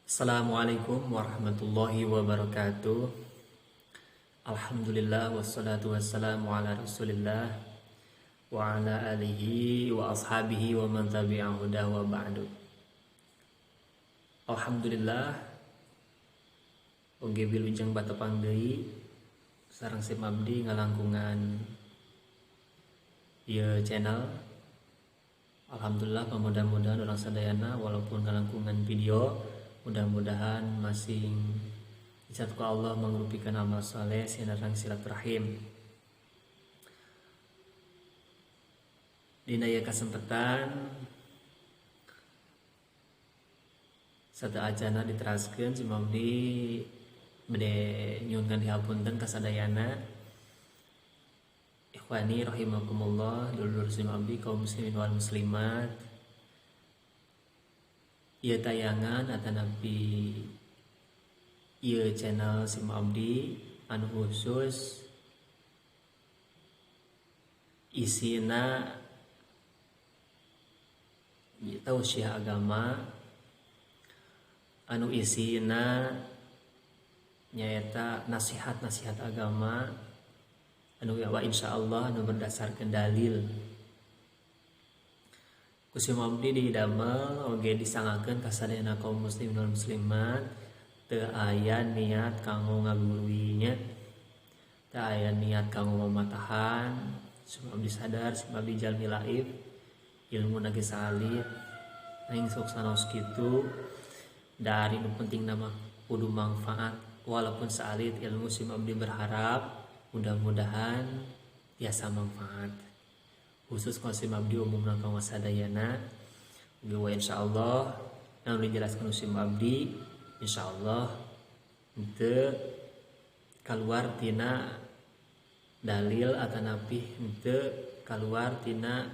Assalamualaikum warahmatullahi wabarakatuh. Alhamdulillah wassalatu wassalamu ala rasulillah wa ala alihi wa ashabihi wa man tabi'ahu wa ba'du. Alhamdulillah oge wilujeng batepang deui sareng sim abdi ngalangkungan ieu channel. Alhamdulillah mudah-mudahan urang sadayana walaupun ngalangkungan video mudah-mudahan masing ku Allah mangrupikan amal soleh sinarang silaturahim. Dina ieu kasempatan sateuacana diteraskeun sim abdi bade nyuhunkeun dihapunten ka sadayana. Ikhwani rahimakumullah, dulur sim abdi kaum muslimin wal muslimat. Ieu tayangan atanapi ieu channel sim abdi anu khusus isina tausiah agama anu isina nyaeta nasihat-nasihat agama anu wa insyaallah anu berdasarkan dalil. Ku sim abdi didamel oge disangakeun ka sadayana kaum muslimin wal muslimat teu aya niat kanggo ngagului nya, teu aya niat kanggo mamatahan. Sim abdi sadar sim abdi jalmi laif ilmuna ge saalit nanging sok sanaos kitu da ari nu penting mah kudu mangfaat walaupun saalit ilmu. Sim abdi berharap mudah-mudahan tiasa mangfaat khusus ka sim abdi umumna ka sadayana. Ugi wa insyaallah anu dijelaskeun sim abdi insyaallah henteu kaluar tina dalil atanapi henteu kaluar tina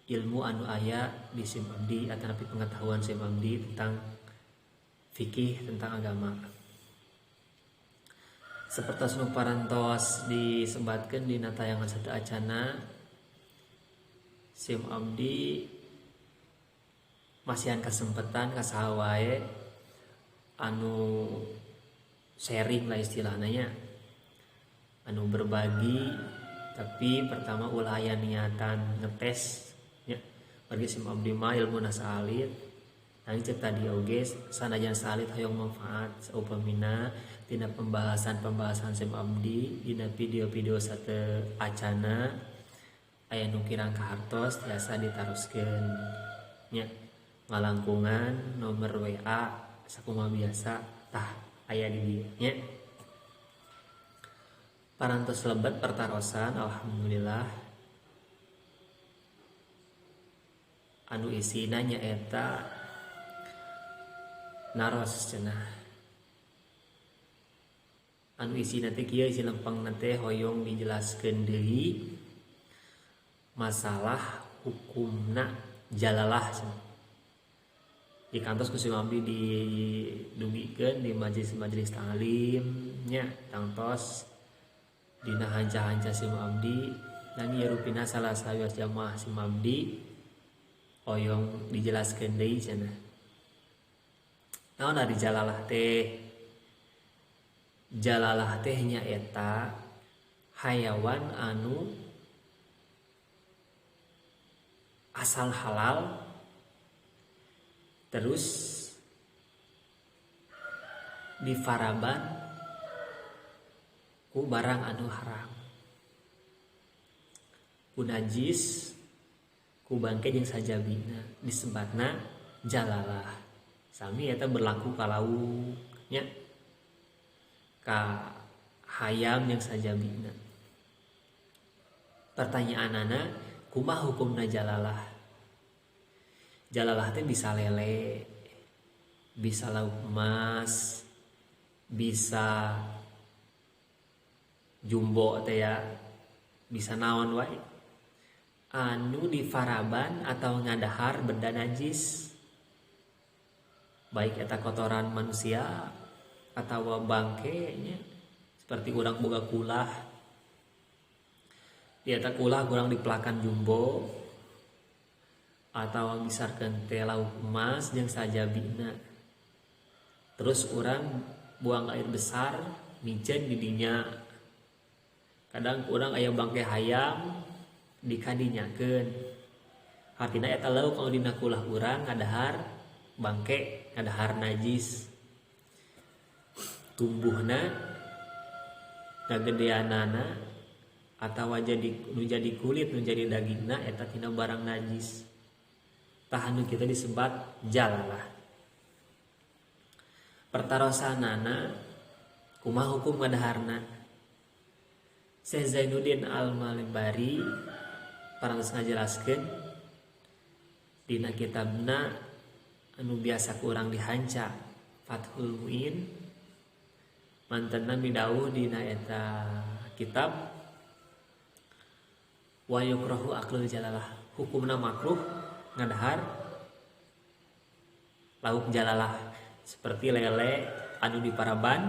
ilmu anu aya di sim abdi atanapi pengetahuan sim abdi tentang fikih, tentang agama. Sapertos nu parantos disebatkeun dina tayangan sateuacana, sim abdi masihan kesempatan ka saha wae anu sharing lah istilahna nya, anu berbagi, tapi pertama ulah aya niatan ngetes nya. Bagi sim abdi mah ilmuna saalit, nanging cek tadi oge sanajan saalit hoyong manfaat saupamina tina pembahasan-pembahasan sim abdi dina video-video sateuacana aya nu kirang kahartos tiasa ditaroskeun nya. Ngalangkungan nomor WA sakumaha biasa tah aya di dieu nya. Parantos lebet pertarosan alhamdulillah anu isina nyaeta naros cenah anu isina teh kieu isi lempengna teh hoyong dijelaskeun deui masalah hukumna jalalah cenah. Di kantos ku sim abdi didugikeun di majelis-majelis ta'lim nya, tangtos dina hanca-hanca sim abdi nanging ieu rupina salah sawios jamaah sim abdi hoyong dijelaskeun deui cenah. Naon ari jalalah teh? Jalalah teh nyaeta hayawan anu asal halal terus difaraban ku barang anu haram, ku najis, ku bangke jeung sajabina disebatna jalalah. Sami eta berlaku ka lauk nya, ka hayam jeung sajabina. Pertanyaanana kumaha hukumna jalalah? Jalalah teh bisa lele, bisa lauk emas, bisa jumbo teh ya, bisa naon wae anu difaraban atau ngadahar benda najis, baik eta kotoran manusia atau bangke nya, seperti urang boga kulah, di eta kulah kurang dipelakan jumbo atau misarkeun teh lauk emas jeung sajabina. Terus urang buang air besar miceun di dinya. Kadang urang aya bangke hayam dikadinyakeun. Artina eta lauk anu dina kulah urang ngadahar bangke, ngadahar najis. Tumbuhna ngagedeanana atawa jadi nu jadi kulit nu jadi dagingna eta tina barang najis. Tah anu kitu disebat jalalah. Pertarosanana kumaha hukum ngadaharna? Syekh Zainuddin Al-Malibari parantos ngajelaskeun dina kitabna anu biasa ku urang dihanca Fathul Muin, mantenna midauh dina eta kitab wa yukrahu aklul jalalah, hukumna makruh ngadahar lauk jalalah seperti lele anu diparaban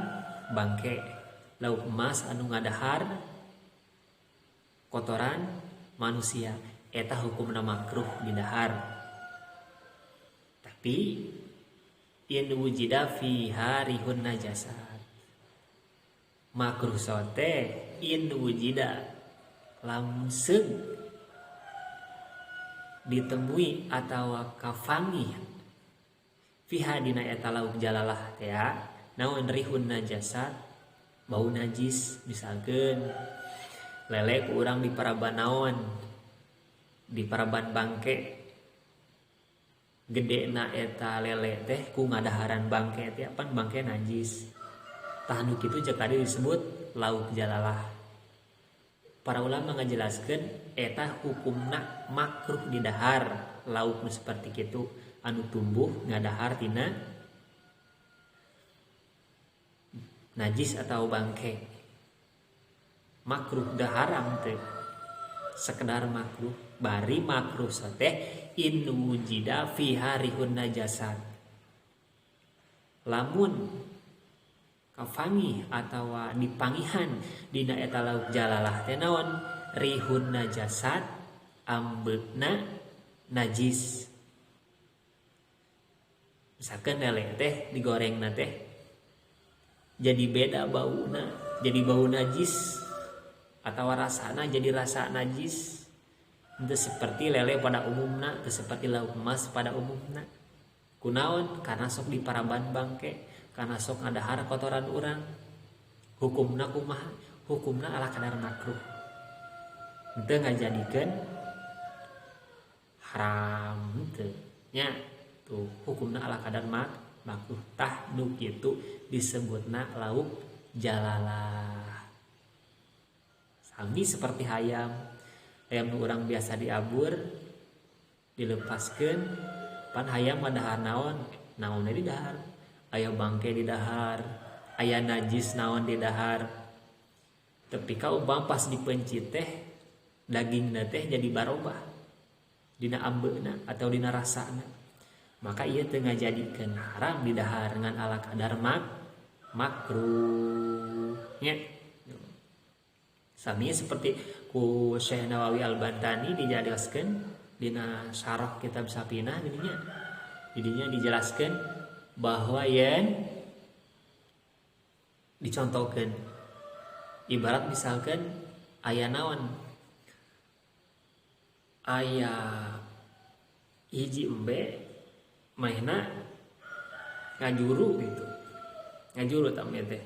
bangke, lauk emas anu ngadahar kotoran manusia, eta hukumna makruh didahar. Tapi in wujida fiha rihun najasat, makruh sote in wujida lamun seug ditemui atawa kafangi fiha dina eta lauk jalalah teh naon rihun najasat, bau najis. Misalkeun lele ku urang di paraban naon, di paraban bangke, gede na eta lele teh ku ngadaharan bangke teh, pan bangke najis. Tah nu kitu jeung tadi disebut lauk jalalah. Para ulama ngajelaskeun eta hukumna makruh didahar lauk nu seperti kitu anu tumbuh ngadahar tina najis atau bangke. Makruh da haram teh, sekedar makruh. Bari makruh teh in wujida fiha rihun najasat, lamun kafangi atawa dipangihan dina eta lauk jalalah teh naon rihun najasat, ambeuna najis. Misalkan lele teh digorengna teh jadi beda bauna, jadi bau najis atau rasana jadi rasa najis. Itu seperti lele pada umumna, itu seperti lauk emas pada umumna. Kunaon? Karena sok diparaban bangke, karena sok ngadahar kotoran urang. Hukumna kumaha? Hukumna ala kadar makruh. Henteu ngajadikeun haram henteu. Nya tuh hukumna ala kadar makruh. Tah nu kitu disebutna lauk jalalah. Sami seperti hayam. Hayam nu urang biasa diabur, dilepaskeun, pan hayam mah dahar naon? Naonnya didahar. Aya bangke didahar, aya najis naon didahar. Tapi ka ubang pas dipencit teh dagingna teh jadi barobah dina ambeuna atau dina rasana. Maka ieu teu ngajadikeun haram didahar ngan ala kadar makruh nya. Sami seperti ku Syekh Nawawi Al-Bantani dijelaskeun dina syarah kitab Safinah gininya. Didinya dijelaskeun bahwa yen dicontohkeun ibarat misalkan aya naon, aya hiji embe mainna ngajuru gitu, ngajuru tah teh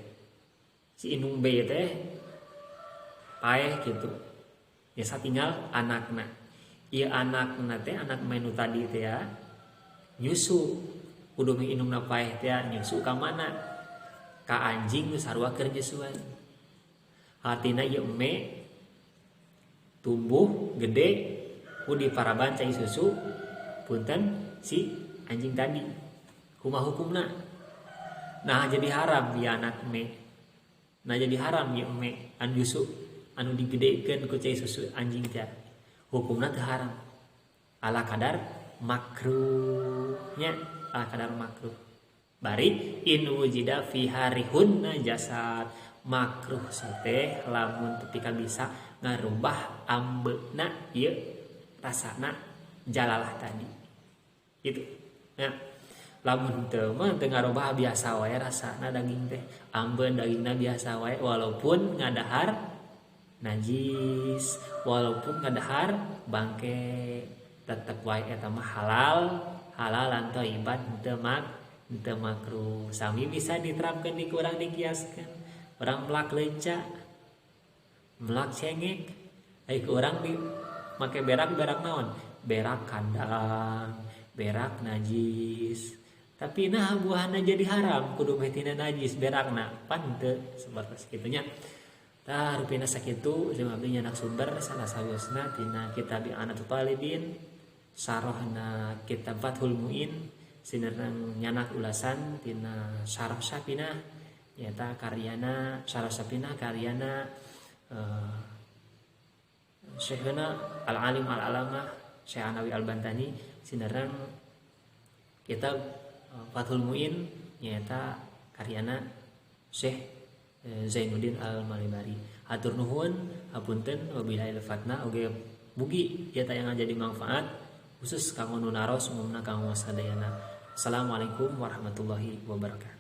si indung B teh paeh gitu, biasa tinggal anakna. Ieu anakna teh anak menu tadi teh ya nyusu, kudu indungna paeh teh nyusu ka mana? Ka anjing nu sarua keur nyusuan. Hartina ieu eme tumbuh gede ku diparaban cai susu punten si anjing tadi. Kumaha hukumna? Nah jadi haram ieu anak eme. Nah jadi haram ieu eme anu nyusu anu digedekeun ku cai susu anjing teh. Hukumna teu haram. Ala kadar makruhnya, ala kadar makruh. Bari in wujida fiha rihun najasat, makruh teh lamun ketika bisa ngarubah ambeuna ieu rasana jalalah tadi. Gitu. Nah, Lamun teu mah teu ngarobah biasa wae rasana daging teh, ambeun dagingna biasa wae walaupun ngadahar najis, walaupun ngadahar bangke, tetep wae eta mah halal, halalan thayyiban henteu makruh. Sami bisa diterapkeun di kurang dikiaskeun. Urang melak leunca, melak cengek, ai urang di make berak-berak naon? Berak kandang, berak najis. Tapi nah buahna jadi haram kudu meh tina najis berakna pan teu sapertos kitu nya. Tah rupina sakitu jeung abdi nyanak sumber salah sawiosna tina kitab I'anatul Talibin, sarahna kitab Fathul Muin, sinerang nyanak ulasan tina Syarah Safinah nyaeta karyana Syarah Safinah karyana Syekhna Al-Alim Al-Alamah Syekh Anawi Al-Bantani, sinerang kitab Fathul Muin nyaeta karyana Syekh Zainuddin Al-Malibari. Hatur nuhun, hapunten, wabillahi fatna oge mugi ieu tayangan jadi manfaat khusus kanggo nu naros, umumna kanggo sadayana. Assalamualaikum warahmatullahi wabarakatuh.